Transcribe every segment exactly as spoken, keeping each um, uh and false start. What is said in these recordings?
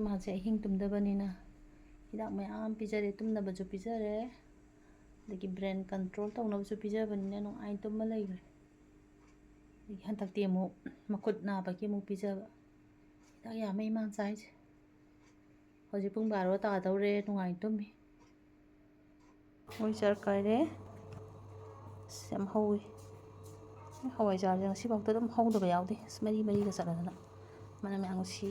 ꯃꯥꯁꯦ ꯑꯍꯤꯡ ꯇꯨꯝꯗꯕꯅꯤꯅ ꯍꯤꯗꯥꯛ ꯃꯌꯥꯝ ꯄꯤꯖꯔꯦ, ꯇꯨꯝꯅꯕꯁꯨ ꯄꯤꯖꯔꯦ, ꯑꯗꯒꯤ brain control ꯇꯧꯅꯕꯁꯨ ꯄꯤꯖꯕꯅꯤꯅ ꯅꯨꯡꯉꯥꯏꯅ ꯇꯨꯝꯃ ꯂꯩꯈ꯭ꯔꯦ꯫ ꯑꯗꯒꯤ ꯍꯟꯗꯛꯇꯤ ꯑꯃꯨꯛ ꯃꯈꯨꯠ ꯅꯥꯕꯒꯤ ꯑꯃꯨꯛ ꯄꯤꯖꯕ꯫ ꯍꯤꯗꯥꯛ ꯌꯥꯝꯃꯦ ꯏꯃꯥꯅ ꯆꯥꯏꯁꯦ꯫ ꯍꯧꯖꯤꯛ ꯄꯨꯡ ꯕꯥꯔꯣ ꯇꯥꯗꯧꯔꯦ, ꯅꯨꯡꯉꯥꯏꯅ ꯇꯨꯝꯃꯤ꯫ ꯍꯋꯥꯏꯖꯥꯔ ꯀꯥꯏꯔꯦ꯫ ꯑꯁ, ꯌꯥꯝ ꯍꯧꯋꯤ꯫ ꯍꯋꯥꯏꯖꯥꯔꯁꯦ ꯉꯁꯤꯐꯥꯎꯗ ꯑꯗꯨꯝ ꯍꯧꯗꯕ ꯌꯥꯎꯗꯦ꯫ ꯑꯁ, ꯃꯔꯤ ꯃꯔꯤꯒ ꯆꯠꯂꯗꯅ꯫ ꯃꯅꯝ ꯌꯥꯝ ꯅꯨꯡꯁꯤ꯫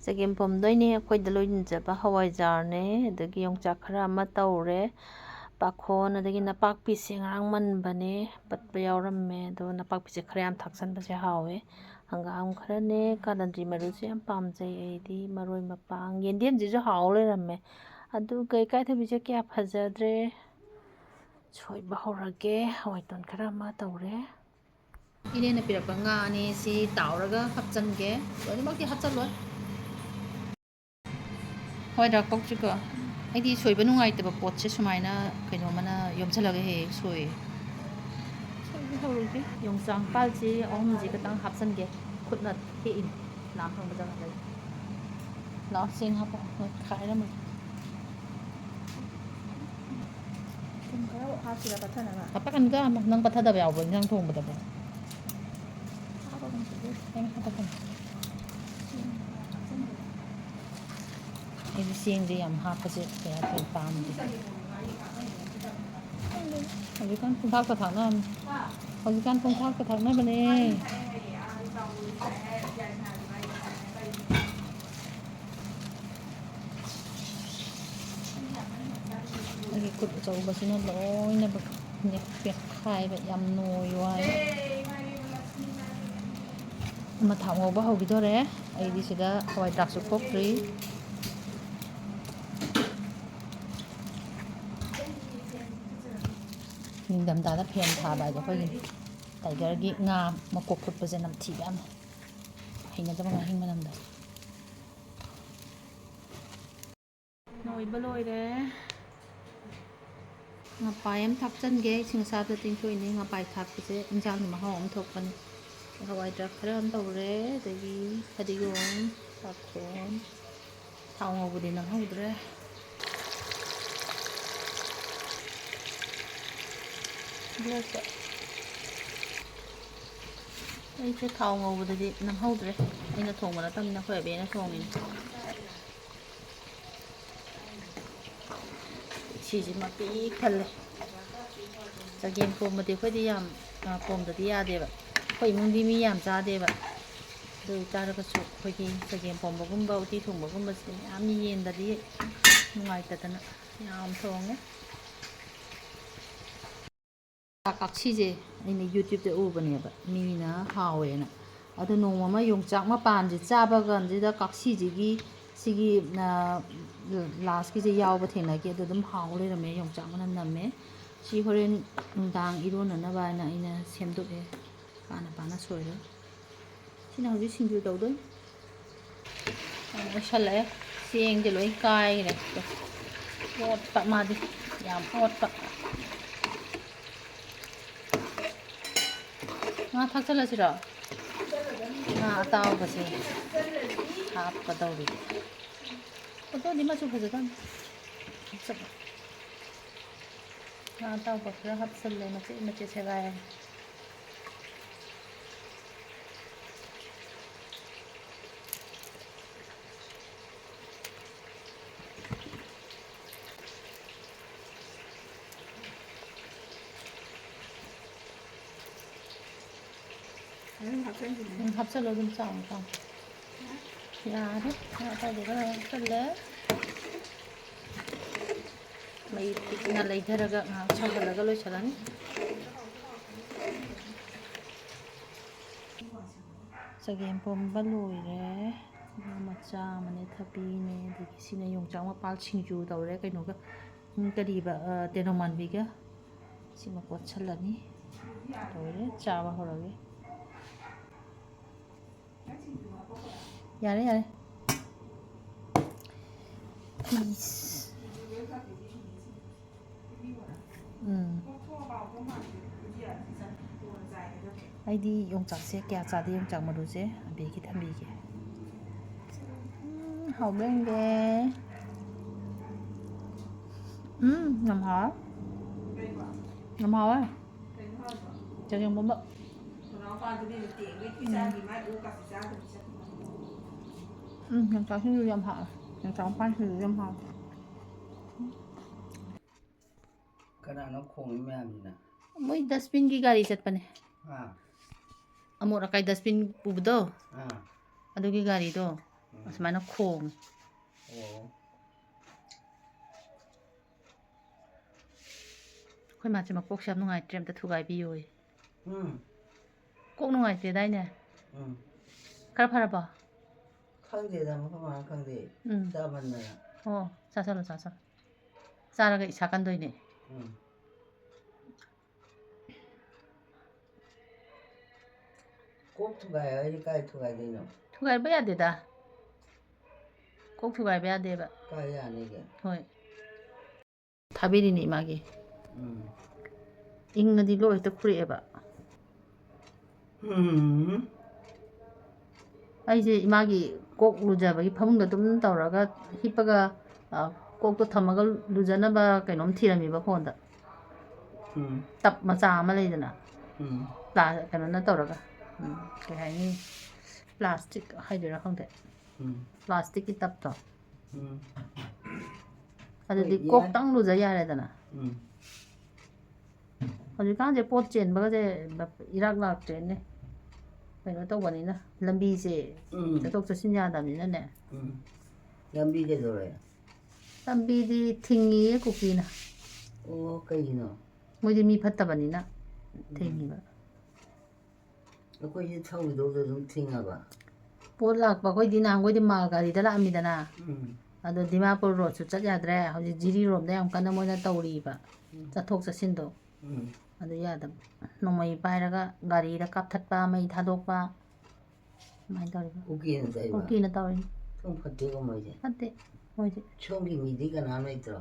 ꯆꯒꯦꯝ ꯄꯣꯝꯗꯣꯏꯅꯦ꯫ ꯑꯩꯈꯣꯏꯗ ꯂꯣꯏꯅꯖꯕ ꯍꯋꯥꯏꯖꯥꯔꯅꯦ, ꯑꯗꯒꯤ ꯌꯣꯡꯆꯥꯛ ꯈꯔ ꯑꯃ ꯇꯧꯔꯦ, ꯄꯥꯈꯣꯟ, ꯑꯗꯒꯤ ꯅꯄꯥꯛꯄꯤꯁꯦ ꯉꯔꯥꯡ ꯃꯟꯕꯅꯦ, ꯄꯠꯄ ꯌꯥꯎꯔꯝꯃꯦ, ꯑꯗꯣ ꯅꯄꯥꯛꯄꯤꯁꯦ ꯈꯔ ꯌꯥꯝ ꯊꯥꯛꯆꯟꯕꯁꯦ ꯍꯥꯎꯋꯦ꯫ ꯍꯪꯒꯥꯝ ꯈꯔꯅꯦ, ꯀꯥꯂꯟꯗ꯭ꯔꯤ ꯃꯔꯨꯁꯦ ꯌꯥꯝ ꯄꯥꯝꯖꯩ ꯑꯩꯗꯤ, ꯃꯔꯣꯏ ꯃꯄꯥꯡ, ꯌꯦꯟꯗꯦꯝꯁꯤꯁꯨ ꯍꯥꯎ ꯂꯩꯔꯝꯃꯦ꯫ ꯑꯗꯨꯒ ꯏꯀꯥꯏꯊꯕꯤꯁꯦ ꯀꯌꯥ ꯐꯖꯗ꯭ꯔꯦ, ꯁꯣꯏꯕ ꯍꯧꯔꯒꯦ꯫ ꯍꯋꯥꯏꯇꯣꯟ ꯈꯔ ꯑꯃ ꯇꯧꯔꯦ꯫ ꯏꯅꯦꯅ ꯄꯤꯔꯛꯄ ꯉꯥꯅꯦ, ꯁꯤ ꯇꯥꯎꯔꯒ ꯍꯥꯞꯆꯟꯒꯦ꯫ ꯂꯣꯏꯅꯃꯛꯇꯤ ꯍꯥꯞꯆꯜꯂꯣꯏ꯫ ꯍꯣꯏ, ꯗꯥꯛ ꯄꯣꯛꯁꯤꯀꯣ꯫ ꯑꯩꯗꯤ ꯁꯣꯏꯕ ꯅꯨꯡꯉꯥꯏꯇꯕ ꯄꯣꯠꯁꯦ ꯁꯨꯃꯥꯏꯅ ꯀꯩꯅꯣꯝꯃꯅ ꯌꯣꯝꯁꯤꯜꯂꯒ ꯍꯦꯛ ꯍꯦꯛ ꯁꯣꯏꯌꯦ꯫ ꯁꯣꯏꯕ ꯍꯧꯔꯒꯦ꯫ ꯌꯣꯡꯆꯥꯛ ꯄꯥꯜꯁꯤ ꯑꯍꯨꯝꯁꯤ ꯈꯛꯇꯪ ꯍꯥꯞꯆꯟꯒꯦ꯫ ꯈꯨꯠꯅ ꯍꯦꯛꯏꯅꯤ꯫ ꯂꯥꯝ ꯐꯪꯕ ꯖꯒꯥꯗꯒꯤ꯫ ꯂꯥꯛꯑꯣ, ꯆꯦꯡ ꯍꯥꯞꯄꯣ꯫ ꯍꯣꯏ, ꯈꯥꯏꯔꯝꯃꯒꯦ꯫ ꯊꯨꯝ ꯈꯔ ꯍꯥꯞꯁꯤꯔ ꯄꯠꯊꯅꯕ? ꯍꯥꯞꯄꯛꯀꯅꯨꯗ, ꯅꯪ ꯄꯠꯊꯗꯕ ꯌꯥꯎꯕ꯭ꯔꯣ ꯏꯟꯖꯥꯡ ꯊꯣꯡꯕꯗꯕꯣ? ꯍꯥꯞꯄꯒꯨꯝꯁꯤꯗꯤ꯫ ꯑꯩ ꯍꯥꯞꯄꯛꯀꯅꯤ꯫ ꯑꯩꯗꯤ ꯆꯦꯡꯁꯦ ꯌꯥꯝ ꯍꯥꯞꯄꯁꯦ ꯀꯌꯥ ꯊꯣꯏ ꯄꯥꯝꯗꯦ꯫ ꯍꯧꯖꯤꯛꯀꯥꯟ ꯄꯨꯡꯊꯥꯛꯇ ꯊꯥꯛꯅꯕꯅꯦ꯫ ꯍꯧꯖꯤꯛꯀꯥꯟ ꯄꯨꯡꯊꯥꯛꯇ ꯊꯥꯛꯅꯕꯅꯦ꯫ ꯑꯩꯒꯤ ꯈꯨꯠ ꯑꯆꯧꯕꯁꯤꯅ ꯂꯣꯏꯅꯃꯛ ꯅꯦꯛꯄꯦꯛꯈꯥꯏꯕ, ꯌꯥꯝ ꯅꯣꯏꯌꯨ ꯍꯥꯏꯕ꯫ ꯑꯃ ꯊꯥꯎ ꯉꯧꯕ ꯍꯧꯈꯤꯗꯣꯔꯦ꯫ ꯑꯩꯗꯤ ꯁꯤꯗ ꯍꯋꯥꯏ ꯊ꯭ꯔꯥꯛꯁꯨ ꯈꯣꯛꯇ꯭ꯔꯤ꯫ ꯅꯤꯡꯊꯝꯊꯥꯗ ꯐꯦꯟ ꯊꯥꯕ ꯍꯥꯏꯗꯣ ꯑꯩꯈꯣꯏꯒꯤ ꯇꯥꯏꯒꯔꯒꯤ ꯉꯥ ꯃꯀꯣꯛ ꯐꯨꯠꯄꯁꯦ ꯅꯝꯊꯤꯕ ꯌꯥꯝꯅ꯫ ꯍꯩꯅꯗꯕ ꯉꯥꯍꯤꯡ ꯃꯅꯝꯗꯣ꯫ ꯅꯣꯏꯕ ꯂꯣꯏꯔꯦ꯫ ꯉꯄꯥꯏ ꯑꯃ ꯊꯥꯛꯆꯟꯒꯦ꯫ ꯏꯁꯤꯡ ꯑꯁꯥꯕꯗ ꯇꯤꯡꯊꯣꯛꯏꯅꯦ꯫ ꯉꯄꯥꯏ ꯊꯥꯛꯄꯁꯦ ꯏꯟꯖꯥꯡꯒꯤ ꯃꯍꯥꯎ ꯑꯃ ꯊꯣꯛꯄꯅꯤ꯫ ꯍꯋꯥꯏ ꯊ꯭ꯔꯥꯛ ꯈꯔ ꯑꯃ ꯇꯧꯔꯦ, ꯑꯗꯒꯤ ꯐꯗꯤꯒꯣꯝ, ꯄꯥꯈꯣꯟ, ꯊꯥꯎ ꯉꯧꯕꯗꯤ ꯅꯝꯍꯧꯗ꯭ꯔꯦ꯫ ꯑꯗꯨꯒ ꯑꯩꯁꯦ ꯊꯥꯎ ꯉꯧꯕꯗꯗꯤ ꯅꯝꯍꯧꯗ꯭ꯔꯦ, ꯑꯩꯅ ꯊꯣꯡꯕ ꯅꯠꯇꯕꯅꯤꯅ ꯑꯩꯈꯣꯏ ꯑꯕꯦꯅ ꯊꯣꯡꯉꯤꯅꯦ꯫ ꯁꯤꯁꯤꯃ ꯄꯤꯛ ꯊꯜꯂꯦ꯫ ꯆꯒꯦꯝ ꯄꯣꯝꯕꯗꯤ ꯑꯩꯈꯣꯏꯗꯤ ꯌꯥꯝ, ꯑ, ꯄꯣꯝꯗꯗꯤ ꯌꯥꯗꯦꯕ꯫ ꯑꯩꯈꯣꯏ ꯏꯃꯨꯡꯗꯤ ꯃꯤ ꯌꯥꯝ ꯆꯥꯗꯦꯕ꯫ ꯑꯗꯨ ꯑꯣꯏꯇꯥꯔꯒꯁꯨ ꯑꯩꯈꯣꯏꯒꯤ ꯆꯒꯦꯝ ꯄꯣꯝꯕꯒꯨꯝꯕ, ꯎꯇꯤ ꯊꯣꯡꯕꯒꯨꯝꯕꯁꯤꯗꯤ ꯃꯌꯥꯝ ꯌꯦꯟꯗꯗꯤ ꯅꯨꯡꯉꯥꯏꯇꯗꯅ ꯌꯥꯝ ꯊꯣꯡꯉꯦ꯫ ꯀꯥꯛꯁꯤꯁꯦ ꯑꯩꯅ YouTube-ꯇ ꯎꯕꯅꯦꯕ, ꯃꯤꯅ ꯍꯥꯎꯋꯦꯅ꯫ ꯑꯗꯣ ꯅꯣꯡꯃ ꯑꯃ ꯌꯣꯡꯆꯥꯛ ꯃꯄꯥꯟꯁꯦ ꯆꯥꯕ ꯀꯥꯟꯁꯤꯗ ꯀꯥꯛꯁꯤꯁꯤꯒꯤ, ꯁꯤꯒꯤ, ꯑ, last-ꯀꯤꯁꯦ ꯌꯥꯎꯕ ꯊꯦꯡꯅꯈꯤ꯫ ꯑꯗꯣ ꯑꯗꯨꯝ ꯍꯥꯎ ꯂꯩꯔꯝꯃꯦ, ꯌꯣꯡꯆꯥꯛ ꯃꯅꯝ ꯅꯝꯃꯦ꯫ ꯁꯤ ꯍꯣꯔꯦꯟ ꯅꯨꯡꯗꯥꯡ ꯏꯔꯣꯟꯅꯅꯕ ꯍꯥꯏꯅ ꯑꯩꯅ ꯁꯦꯝꯗꯣꯛꯑꯦ, ꯄꯥꯅ ꯄꯥꯅ ꯁꯣꯏꯔꯒ꯫ ꯁꯤꯅ ꯍꯧꯖꯤꯛ ꯁꯤꯡꯖꯨ ꯇꯧꯗꯣꯏꯅꯤ꯫ ꯌꯥꯝ ꯑꯣꯏꯁꯜꯂꯛꯑꯦ꯫ ꯆꯦꯡꯁꯦ ꯂꯣꯏ ꯀꯥꯏꯈ꯭ꯔꯦ꯫ ꯑꯣꯠꯄ ꯃꯥꯗꯤ꯫ ꯌꯥꯝ ꯑꯣꯠꯄ꯫ ꯉꯥ ꯊꯥꯛꯆꯜꯂꯁꯤꯔꯣ? ꯉꯥ ꯑꯇꯥꯎꯕꯁꯦ ꯍꯥꯞꯀꯗꯧꯔꯤ꯫ ꯐꯣꯇꯣꯗꯤ ꯃꯆꯨ ꯐꯖꯗꯕꯅꯤ꯫ ꯍꯥꯞꯆꯜꯂꯣ꯫ ꯉꯥ ꯑꯇꯥꯎꯕ ꯈꯔ ꯍꯥꯞꯆꯜꯂꯦ, ꯃꯆꯦꯠ ꯃꯆꯦꯠ ꯁꯦꯒꯥꯏꯔꯦ꯫ ꯑꯗꯨꯝ ꯍꯥꯞꯆꯤꯟꯈꯤꯕꯅꯦ꯫ ꯎꯝ, ꯍꯥꯞꯆꯜꯂꯣ ꯑꯗꯨꯝ ꯆꯥꯎꯅ ꯆꯥꯎꯅ꯫ ꯌꯥꯔꯦ, ꯉꯥ ꯑꯇꯥꯎꯕ ꯈꯔ ꯍꯥꯞꯆꯜꯂꯦ꯫ ꯃꯩ ꯄꯤꯛꯅ ꯂꯩꯊꯔꯒ ꯉꯥꯏꯍꯥꯛ ꯁꯧꯍꯜꯂꯒ ꯂꯣꯏꯁꯤꯜꯂꯅꯤ꯫ ꯆꯒꯦꯝ ꯄꯣꯝꯕ ꯂꯣꯏꯔꯦ꯫ ꯉꯥ ꯃꯆꯥ ꯑꯃꯅꯦ, ꯊꯕꯤꯅꯦ, ꯑꯗꯒꯤ ꯁꯤꯅ ꯌꯣꯡꯆꯥꯛ ꯃꯄꯥꯜ ꯁꯤꯡꯖꯨ ꯇꯧꯔꯦ ꯀꯩꯅꯣꯒ, ꯎꯝ, ꯀꯔꯤꯕ, ꯑ, ꯇꯦꯅꯧ ꯃꯥꯟꯕꯤꯒ꯫ ꯁꯤꯃ ꯀꯣꯠꯁꯜꯂꯅꯤ꯫ ꯂꯣꯏꯔꯦ, ꯆꯥꯕ ꯍꯧꯔꯒꯦ꯫ ꯌꯥꯔꯦ, ꯌꯥꯔꯦ꯫ ꯏꯁ꯫ ꯎꯝ꯫ ꯑꯩꯗꯤ ꯌꯣꯡꯆꯥꯛꯁꯦ ꯀꯌꯥ ꯆꯥꯗꯦ, ꯌꯣꯡꯆꯥꯛ ꯃꯔꯨꯁꯦ ꯑꯕꯦꯒꯤ ꯊꯝꯕꯤꯒꯦ꯫ ꯎꯝ, ꯍꯥꯎꯕ꯭ꯔꯥ ꯌꯦꯡꯒꯦ꯫ ꯎꯝ, ꯌꯥꯝ ꯍꯥꯎꯋꯦ꯫ ꯌꯥꯝ ꯍꯥꯎꯋꯦ꯫ ꯆꯒꯦꯝ ꯄꯣꯝꯕ꯫ ꯎꯝ, ꯌꯣꯡꯆꯥꯛꯁꯤꯡꯁꯨ ꯌꯥꯝ ꯍꯥꯎꯋꯦ꯫ ꯌꯣꯡꯆꯥꯛ ꯃꯄꯥꯟꯁꯤꯡꯁꯨ ꯌꯥꯝ ꯍꯥꯎꯋꯦ꯫ ꯀꯅꯥꯅꯣ ꯈꯣꯡꯉꯤ ꯃꯌꯥꯝꯁꯤꯅ? ꯃꯣꯏ ꯗꯁꯕꯤꯟꯒꯤ ꯒꯥꯔꯤ ꯆꯠꯄꯅꯦ꯫ ꯑꯥ꯫ ꯑꯃꯣꯠ ꯑꯀꯥꯏ ꯗꯁꯕꯤꯟ ꯄꯨꯕꯗꯣ, ꯑꯥ꯫ ꯑꯗꯨꯒꯤ ꯒꯥꯔꯤꯗꯣ ꯎꯝ꯫ ꯑꯁꯨꯃꯥꯏꯅ ꯈꯣꯡꯉꯤ꯫ ꯑꯣ꯫ ꯑꯩꯈꯣꯏ ꯃꯥꯁꯦ ꯃꯀꯣꯛꯁꯦ ꯌꯥꯝ ꯅꯨꯡꯉꯥꯏꯇ꯭ꯔꯦ, ꯑꯝꯇ ꯊꯨꯒꯥꯏꯕꯤꯌꯣꯌꯦ꯫ ꯎꯝ꯫ ꯀꯣꯛ ꯅꯨꯡꯉꯥꯏꯇꯦꯗꯥꯏꯅꯦ? ꯎꯝ꯫ ꯈꯔ ꯐꯔꯕꯣ? ꯈꯪꯗꯦꯗ, ꯃꯐꯝ ꯃꯔꯥꯡ ꯈꯪꯗꯦ꯫ ꯎꯝ꯫ ꯆꯥꯃꯟꯗꯅ꯫ ꯑꯣ, ꯆꯥꯁꯜꯂꯣ, ꯆꯥꯁꯜꯂꯣ꯫ ꯆꯥꯔꯒ ꯏꯁꯥ ꯀꯟꯗꯣꯏꯅꯦ꯫ ꯎꯝ꯫ ꯀꯣꯛ ꯊꯨꯒꯥꯏ ꯍꯥꯏꯗꯤ ꯀꯥꯏ ꯊꯨꯒꯥꯏꯗꯣꯏꯅꯣ? ꯊꯨꯒꯥꯏꯕ ꯌꯥꯗꯦꯗ꯫ ꯀꯣꯛ ꯊꯨꯒꯥꯏꯕ ꯌꯥꯗꯦꯕ꯫ ꯀꯥꯏ ꯌꯥꯅꯤꯒꯦ? ꯍꯣꯏ꯫ ꯊꯥꯕꯤꯔꯤꯅꯤ ꯏꯃꯥꯒꯤ꯫ ꯎꯝ꯫ ꯏꯪꯉꯗꯤ ꯂꯣꯛ ꯍꯦꯛꯇ ꯈꯨꯔꯛꯑꯦꯕ꯫ ꯎꯝ꯫ ꯑꯩꯁꯦ ꯏꯃꯥꯒꯤ ꯀꯣꯛ ꯂꯨꯖꯕꯒꯤ ꯐꯃꯨꯡꯗ ꯑꯗꯨꯝ ꯇꯧꯔꯒ ꯍꯤꯞꯄꯒ, ꯑ, ꯀꯣꯛꯇꯣ ꯊꯝꯃꯒ ꯂꯨꯖꯅꯕ ꯀꯩꯅꯣꯝ ꯊꯤꯔꯝꯃꯤꯕ ꯐꯣꯟꯗ꯫ ꯎꯝ꯫ ꯇꯞ ꯃꯆꯥ ꯑꯃ ꯂꯩꯗꯅ꯫ ꯎꯝ꯫ ꯄ꯭ꯂꯥ-, ꯀꯩꯅꯣꯅ ꯇꯧꯔꯒ꯫ ꯎꯝ, ꯀꯩ ꯍꯥꯏꯅꯤ? ꯄ꯭ꯂꯥꯁꯇꯤꯛ ꯍꯥꯏꯗꯣꯏꯔꯥ ꯈꯪꯗꯦ꯫ ꯎꯝ꯫ ꯄ꯭ꯂꯥꯁꯇꯤꯛꯀꯤ ꯇꯞꯇꯣ꯫ ꯎꯝ꯫ ꯑꯗꯨꯗꯤ ꯍꯣꯏ, ꯌꯥꯏ꯫ ꯀꯣꯛꯇꯪ ꯂꯨꯖ ꯌꯥꯔꯦꯗꯅ꯫ ꯎꯝ꯫ ꯍꯧꯖꯤꯛꯀꯥꯟꯁꯦ ꯄꯣꯠ ꯆꯦꯟꯕꯒꯁꯦ ꯏꯔꯥꯛ ꯂꯥꯛꯇ꯭ꯔꯦꯅꯦ꯫ ꯀꯩꯅꯣ ꯇꯧꯕꯅꯤꯅ, ꯂꯝꯕꯤꯁꯦ ꯎꯝ꯫ ꯆꯠꯊꯣꯛ ꯆꯠꯁꯤꯟ ꯌꯥꯗꯕꯅꯤꯅꯅꯦ꯫ ꯎꯝ꯫ ꯂꯝꯕꯤ ꯀꯩꯗꯧꯔꯦ? ꯂꯝꯕꯤꯗꯤ ꯊꯤꯡꯉꯤꯌꯦ ꯀꯨꯀꯤꯅ꯫ ꯑꯣ, ꯀꯩꯒꯤꯅꯣ? ꯃꯣꯏꯗꯤ ꯃꯤ ꯐꯠꯇꯕꯅꯤꯅ ꯎꯝ꯫ ꯊꯤꯡꯉꯤꯕ꯫ ꯑꯩꯈꯣꯏꯁꯦ ꯊꯧꯈꯤꯗꯧꯗꯣ ꯑꯗꯨꯝ ꯊꯤꯡꯉꯕ? ꯄꯣꯠ ꯂꯥꯛꯄ ꯑꯩꯈꯣꯏꯗꯤ ꯅꯍꯥꯟꯈꯣꯏꯗꯤ ꯃꯥꯜ ꯒꯥꯔꯤꯗ ꯂꯥꯛꯑꯝꯃꯤꯗꯅ꯫ ꯎꯝ꯫ ꯑꯗꯣ ꯗꯤꯃꯥꯄꯨꯔ ꯔꯣꯗꯁꯨ ꯆꯠ ꯌꯥꯗ꯭ꯔꯦ꯫ ꯍꯧꯖꯤꯛ ꯖꯤꯔꯤ ꯔꯣꯝꯗ ꯌꯥꯝ ꯀꯟꯅ ꯃꯣꯏꯅ ꯇꯧꯔꯤꯕ ꯎꯝ꯫ ꯆꯠꯊꯣꯛ ꯆꯠꯁꯤꯟꯗꯣ꯫ ꯎꯝ꯫ ꯑꯗꯨ ꯌꯥꯗꯕ꯫ ꯅꯣꯡꯃꯩ ꯄꯥꯏꯔꯒ ꯒꯥꯔꯤꯗ ꯀꯥꯞꯊꯠꯄ, ꯃꯩ ꯊꯥꯗꯣꯛꯄ꯫ ꯑꯗꯨꯃꯥꯏꯅ ꯇꯧꯔꯤꯕ꯫ ꯀꯨꯀꯤꯅ ꯇꯧꯔꯤꯕ? ꯀꯨꯀꯤꯅ ꯇꯧꯔꯤꯅꯤ꯫ ꯊꯣꯡ ꯐꯠꯇꯦꯀꯣ ꯃꯣꯏꯁꯦ? ꯐꯠꯇꯦ ꯃꯣꯏꯁꯦ꯫ ꯁꯣꯝꯒꯤ ꯃꯤꯗꯤ ꯀꯅꯥꯝ ꯂꯩꯇ꯭ꯔꯣ?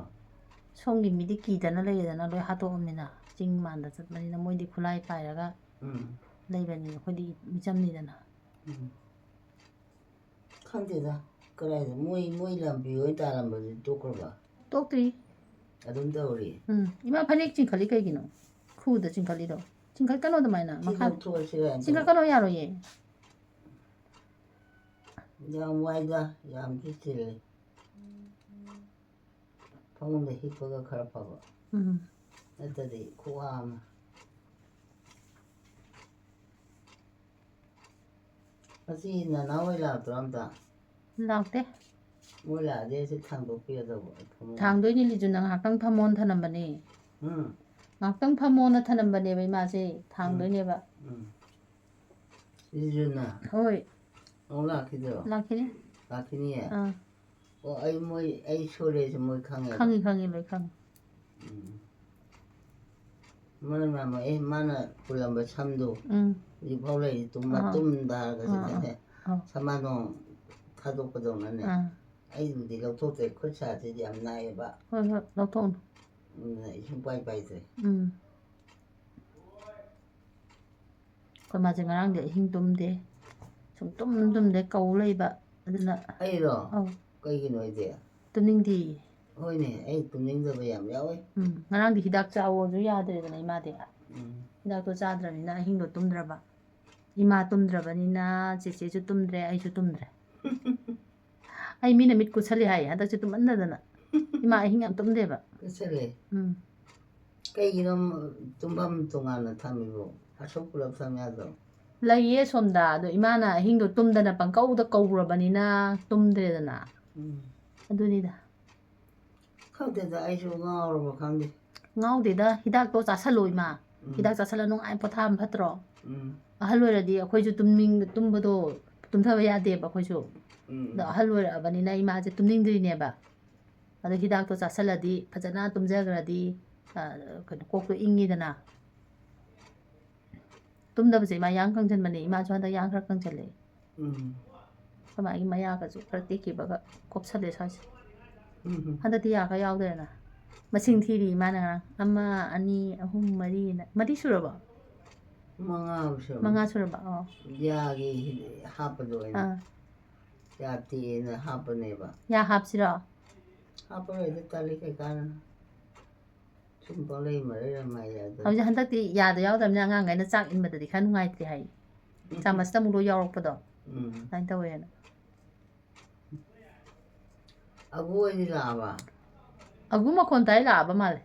ꯁꯣꯝꯒꯤ ꯃꯤꯗꯤ ꯀꯤꯗꯅ ꯂꯩꯔꯦꯗꯅ, ꯂꯣꯏ ꯍꯥꯠꯇꯣꯛꯑꯝꯅꯤꯅ꯫ ꯆꯤꯡ ꯃꯥꯟꯗ ꯆꯠꯄꯅꯤꯅ ꯃꯣꯏꯗꯤ ꯈꯨꯠꯂꯥꯏ ꯄꯥꯏꯔꯒ ꯎꯝ꯫ ꯂꯩꯕꯅꯤ, ꯑꯩꯈꯣꯏꯗꯤ ꯃꯤꯆꯝꯅꯤꯗꯅ꯫ ꯎꯝ꯫ ꯈꯪꯗꯦꯗ, ꯀꯗꯥꯏꯗ ꯃꯣꯏ ꯃꯣꯏ ꯂꯝꯕꯤ ꯑꯣꯏꯅ ꯇꯥꯔꯝꯕꯗꯨꯗꯤ ꯇꯣꯛꯈ꯭ꯔꯕ? ꯇꯣꯛꯇ꯭ꯔꯤ꯫ ꯑꯗꯨꯝ ꯇꯧꯔꯤ꯫ ꯎꯝ, ꯏꯃꯥ ꯐꯅꯦꯛ ꯆꯤꯡꯈꯠꯂꯤ ꯀꯩꯒꯤꯅꯣ? ꯈꯨꯗ ꯆꯤꯡꯈꯠꯂꯤꯗꯣ? ꯆꯤꯡꯈꯠꯀꯅꯣ ꯑꯗꯨꯃꯥꯏꯅ꯫ ꯁꯤ ꯃꯈꯥ ꯂꯧꯊꯣꯛꯑꯁꯤꯔ? ꯆꯤꯡꯈꯠꯀꯅꯣ, ꯌꯥꯔꯣꯏꯌꯦ꯫ ꯌꯥꯝ ꯋꯥꯏꯗ, ꯌꯥꯝꯁꯨ ꯆꯤꯜꯂꯤ꯫ ꯐꯃꯨꯡꯗ ꯍꯤꯞꯄꯒ ꯈꯔ ꯐꯕ꯫ ꯎꯝ꯫ ꯅꯠꯇ꯭ꯔꯗꯤ ꯈꯨꯋꯥ ꯑꯃ꯫ ꯉꯁꯤ ꯅꯅꯥꯎ ꯍꯣꯏ ꯂꯥꯛꯇ꯭ꯔꯣ ꯑꯝꯇ? ꯂꯥꯛꯇꯦ꯫ ꯃꯣꯏ ꯂꯥꯛꯑꯗꯤ ꯑꯩꯁꯨ ꯊꯥꯡꯗꯣꯛꯄꯤꯔꯗꯧꯕ ꯑꯩ ꯐꯃꯨꯡ꯫ ꯊꯥꯡꯗꯣꯏꯅꯤ, ꯂꯤꯖꯨꯅ ꯉꯥꯏꯍꯥꯛꯇꯪ ꯐꯝꯃꯣꯅ ꯊꯅꯝꯕꯅꯦ꯫ ꯎꯝ꯫ ꯉꯥꯏꯍꯥꯛꯇꯪ ꯐꯝꯃꯣꯅ ꯊꯅꯝꯕꯅꯦꯕ ꯏꯃꯥꯁꯦ, ꯊꯥꯡꯗꯣꯏꯅꯦꯕ꯫ ꯎꯝ꯫ ꯂꯤꯖꯨꯅ ꯍꯣꯏ, ꯑꯃꯨꯛ ꯂꯥꯛꯈꯤꯗ꯭ꯔꯣ? ꯂꯥꯛꯈꯤꯅꯤ꯫ ꯂꯥꯛꯈꯤꯅꯤꯌꯦ? ꯑꯥ, ꯑꯣ, ꯑꯩ ꯃꯣꯏ, ꯑꯩ ꯁꯣꯜꯂꯦꯁꯦ ꯃꯣꯏ ꯈꯪꯉꯦꯕ? ꯈꯪꯉꯤ, ꯈꯪꯉꯤ, ꯂꯣꯏ ꯈꯪꯉꯤ꯫ ꯎꯝ꯫ ꯃꯔꯝ ꯌꯥꯝ ꯃꯣꯛꯑꯦ, ꯃꯥꯅ ꯄꯨꯜꯂꯝꯕ ꯁꯝꯗꯣ ꯎꯝ, ꯍꯧꯖꯤꯛꯐꯥꯎ ꯂꯩꯔꯤ, ꯇꯨꯝ-, ꯑꯥ꯫ ꯇꯨꯝꯗ ꯍꯥꯏꯔꯒꯁꯨ ꯑꯥ, ꯑꯥ꯫ ꯈꯪꯉꯦ꯫ ꯑꯥ꯫ ꯁꯃꯥꯗꯣꯡ ꯊꯥꯗꯣꯛꯄꯗꯧꯅꯅꯦ꯫ ꯑꯥ, ꯑꯩꯕꯨꯗꯤ ꯂꯧꯊꯣꯛꯇ꯭ꯔꯦ, ꯈꯨꯠ ꯁꯥꯁꯤꯗꯤ ꯌꯥꯝ ꯅꯥꯏꯌꯦꯕ꯫ ꯍꯣꯏ, ꯍꯣꯏ, ꯂꯧꯊꯣꯛꯎꯅꯨ꯫ ꯑꯗꯨꯅ ꯑꯩ ꯁꯨꯡꯄꯥꯏ ꯄꯥꯏꯗ꯭ꯔꯦ꯫ ꯎꯝ꯫ ꯑꯩꯈꯣꯏ ꯃꯥꯁꯦ ꯉꯔꯥꯡꯗꯤ ꯑꯍꯤꯡ ꯇꯨꯝꯗꯦ, ꯁꯨꯡꯇꯨꯝ ꯇꯨꯝꯗꯦ, ꯀꯧ ꯂꯩꯕ꯫ ꯑꯗꯨꯅ ꯑꯩꯔꯣ? ꯑꯧ꯫ ꯀꯩꯒꯤꯅꯣ ꯑꯩꯗꯤ? ꯇꯨꯝꯅꯤꯡꯗꯦꯌꯦ꯫ ꯍꯣꯏꯅꯦ, ꯑꯩ ꯇꯨꯝꯅꯤꯡꯗꯕ ꯌꯥꯝ ꯌꯥꯎꯋꯦ꯫ ꯎꯝ, ꯉꯔꯥꯡꯗꯤ ꯍꯤꯗꯥꯛ ꯆꯥꯎꯑꯣꯁꯨ ꯌꯥꯗ꯭ꯔꯦꯗꯅ ꯏꯃꯥꯗꯤ꯫ ꯎꯝ꯫ ꯍꯤꯗꯥꯛꯇꯣ ꯆꯥꯗ꯭ꯔꯕꯅꯤꯅ ꯑꯍꯤꯡꯗꯣ ꯇꯨꯝꯗ꯭ꯔꯕ꯫ ꯏꯃꯥ ꯇꯨꯝꯗ꯭ꯔꯕꯅꯤꯅ ꯆꯦꯆꯦꯁꯨ ꯇꯨꯝꯗ꯭ꯔꯦ, ꯑꯩꯁꯨ ꯇꯨꯝꯗ꯭ꯔꯦ꯫ ꯑꯩ ꯃꯤꯅ ꯃꯤꯠ ꯀꯨꯠꯁꯜꯂꯤ ꯍꯥꯏ ꯍꯟꯗꯛꯁꯦ ꯇꯨꯝꯃꯟꯗꯗꯅ꯫ ꯏꯃꯥ ꯑꯍꯤꯡ ꯌꯥꯝ ꯇꯨꯝꯗꯦꯕ꯫ ꯀꯨꯠꯁꯜꯂꯦ꯫ ꯎꯝ꯫ ꯀꯩꯒꯤꯅꯣ ꯇꯨꯝꯐꯝ ꯇꯣꯉꯥꯟꯅ ꯊꯝꯃꯤꯕꯣ? ꯑꯁꯨꯛ ꯄꯨꯂꯞ ꯊꯝ ꯌꯥꯗ꯭ꯔꯣ? ꯂꯩꯌꯦ ꯁꯣꯝꯗ, ꯑꯗꯣ ꯏꯃꯥꯅ ꯑꯍꯤꯡꯗꯣ ꯇꯨꯝꯗꯅ ꯄꯪꯀꯧꯗ ꯀꯧꯔꯕꯅꯤꯅ ꯇꯨꯝꯗ꯭ꯔꯦꯗꯅ꯫ ꯎꯝ꯫ ꯑꯗꯨꯅꯤꯗ꯫ ꯈꯪꯗꯦꯗ, ꯑꯩꯁꯨ ꯉꯥꯎꯔꯕ ꯈꯪꯗꯦ꯫ ꯉꯥꯎꯗꯦꯗ, ꯍꯤꯗꯥꯛꯇꯣ ꯆꯥꯁꯜꯂꯣ ꯏꯃꯥ꯫ ꯎꯝ꯫ ꯍꯤꯗꯥꯛ ꯆꯥꯁꯜꯂ ꯅꯨꯡꯉꯥꯏ ꯄꯣꯊꯥꯕ ꯐꯠꯇ꯭ꯔꯣ? ꯎꯝ꯫ ꯑꯍꯜ ꯑꯣꯏꯔꯗꯤ ꯑꯩꯈꯣꯏꯁꯨ ꯇꯨꯝꯅꯤꯡ-, ꯇꯨꯝꯕꯗꯣ, ꯇꯨꯝꯊꯕ ꯌꯥꯗꯦꯕ ꯑꯩꯈꯣꯏꯁꯨ꯫ ꯎꯝ꯫ ꯑꯗꯣ ꯑꯍꯜ ꯑꯣꯏꯔꯛꯑꯕꯅꯤꯅ ꯏꯃꯥꯁꯦ ꯇꯨꯝꯅꯤꯡꯗ꯭ꯔꯤꯅꯦꯕ꯫ ꯑꯗꯣ ꯍꯤꯗꯥꯛꯇꯣ ꯆꯥꯁꯜꯂꯗꯤ ꯐꯖꯅ ꯇꯨꯝꯖꯈ꯭ꯔꯗꯤ, ꯑ, ꯀꯩꯅꯣ, ꯀꯣꯛꯇꯣ ꯏꯪꯉꯤꯗꯅ꯫ ꯇꯨꯝꯗꯕꯁꯦ ꯏꯃꯥ ꯌꯥꯡ ꯀꯪꯁꯟꯕꯅꯦ꯫ ꯏꯃꯥꯁꯨ ꯍꯟꯗꯛ ꯌꯥꯡ ꯈꯔ ꯀꯪꯁꯜꯂꯦ꯫ ꯎꯝ꯫ ꯑꯩꯈꯣꯏ ꯃꯥꯒꯤ ꯃꯌꯥꯒꯁꯨ ꯈꯔ ꯇꯦꯛꯈꯤꯕꯒ ꯀꯣꯞꯁꯜꯂꯦ ꯁ꯭ꯋꯥꯏꯁꯦ꯫ ꯎꯝ꯫ ꯍꯟꯗꯛꯇꯤ ꯌꯥ ꯈꯔ ꯌꯥꯎꯗ꯭ꯔꯦꯅ꯫ ꯃꯁꯤꯡ ꯊꯤꯔꯤ ꯏꯃꯥꯅ ꯉꯔꯥꯡ꯫ ꯑꯃ, ꯑꯅꯤ, ꯑꯍꯨꯝ, ꯃꯔꯤꯅ꯫ ꯃꯔꯤ ꯁꯨꯔꯕꯣ? ꯃꯉꯥ ꯑꯃ ꯁꯨꯔꯝꯃꯅꯤ꯫ ꯃꯉꯥ ꯁꯨꯔꯕ? ꯑꯣ꯫ ꯌꯥꯒꯤ ꯍꯥꯞꯄꯗꯣ ꯑꯣꯏꯅ꯫ ꯑꯥ꯫ ꯌꯥ ꯇꯦꯛꯑꯦꯅ ꯍꯥꯞꯄꯅꯦꯕ꯫ ꯌꯥ ꯍꯥꯞꯁꯤꯔꯣ? ꯍꯥꯞꯄꯔꯣꯏꯗ, ꯇꯜꯂꯤ, ꯀꯩ ꯀꯥꯟꯅꯅ꯫ ꯁꯨꯝ ꯄꯪꯂꯩ ꯃꯔꯩꯔ ꯃꯥꯏ ꯌꯥꯗ꯫ ꯍꯧꯖꯤꯛ ꯍꯟꯗꯛꯇꯤ ꯌꯥꯗ ꯌꯥꯎꯗꯕꯅꯤꯅ ꯑꯉꯥꯡꯈꯩꯅ ꯆꯥꯛ ꯏꯟꯕꯗꯗꯤ ꯈꯔ ꯅꯨꯡꯉꯥꯏꯇ꯭ꯔꯦ ꯍꯥꯏ꯫ ꯆꯥꯃꯁꯇ ꯑꯃꯨꯛ ꯂꯣꯏ ꯌꯥꯎꯔꯛꯄꯗꯣ꯫ ꯎꯝ꯫ ꯑꯗꯨꯃꯥꯏꯅ ꯇꯧꯋꯦꯅ꯫ ꯑꯒꯨ ꯍꯣꯏꯗꯤ ꯂꯥꯛꯑꯕ? ꯑꯒꯨ ꯃꯈꯣꯟ ꯇꯥꯏ, ꯂꯥꯛꯑꯕ ꯃꯥꯜꯂꯦ꯫